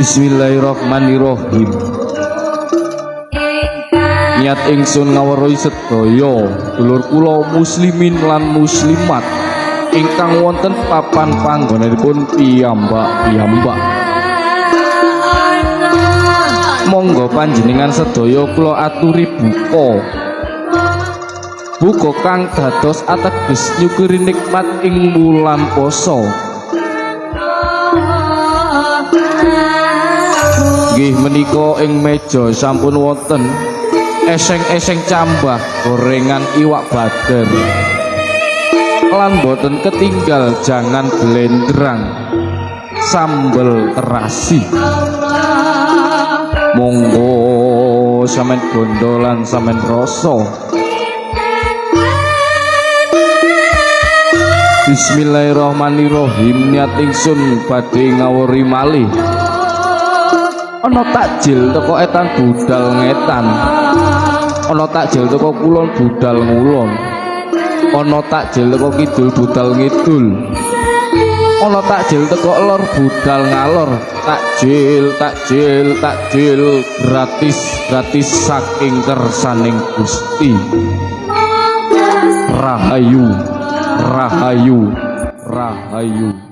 Bismillahirrahmanirrahim. Niat ingsun ngaweruhi sedaya dulur kula muslimin lan muslimat ingkang wonten papan panggonanipun piyambak-piyambak. Monggo panjenengan sedaya kula aturi buka. Buka kang dados ateges nyukuri nikmat ing wulan poso. Nggih menika ing meja sampun wonten eseng-eseng cambah gorengan iwak bader. Lan boten ketinggal jangan blendrang sambel terasi. Monggo sampean gondolan sampean rasa. Bismillahirrahmanirrahim. Niat ingsun badhe ngawuri malih. Ana takjil teko etan budal ngetan. Ana takjil teko kulon budal ngulon. Ana takjil teko kidul budal ngidul. Ana takjil teko lor budal ngalor. Takjil, takjil, takjil gratis, gratis saking kersaning Gusti. Rahayu, rahayu, rahayu.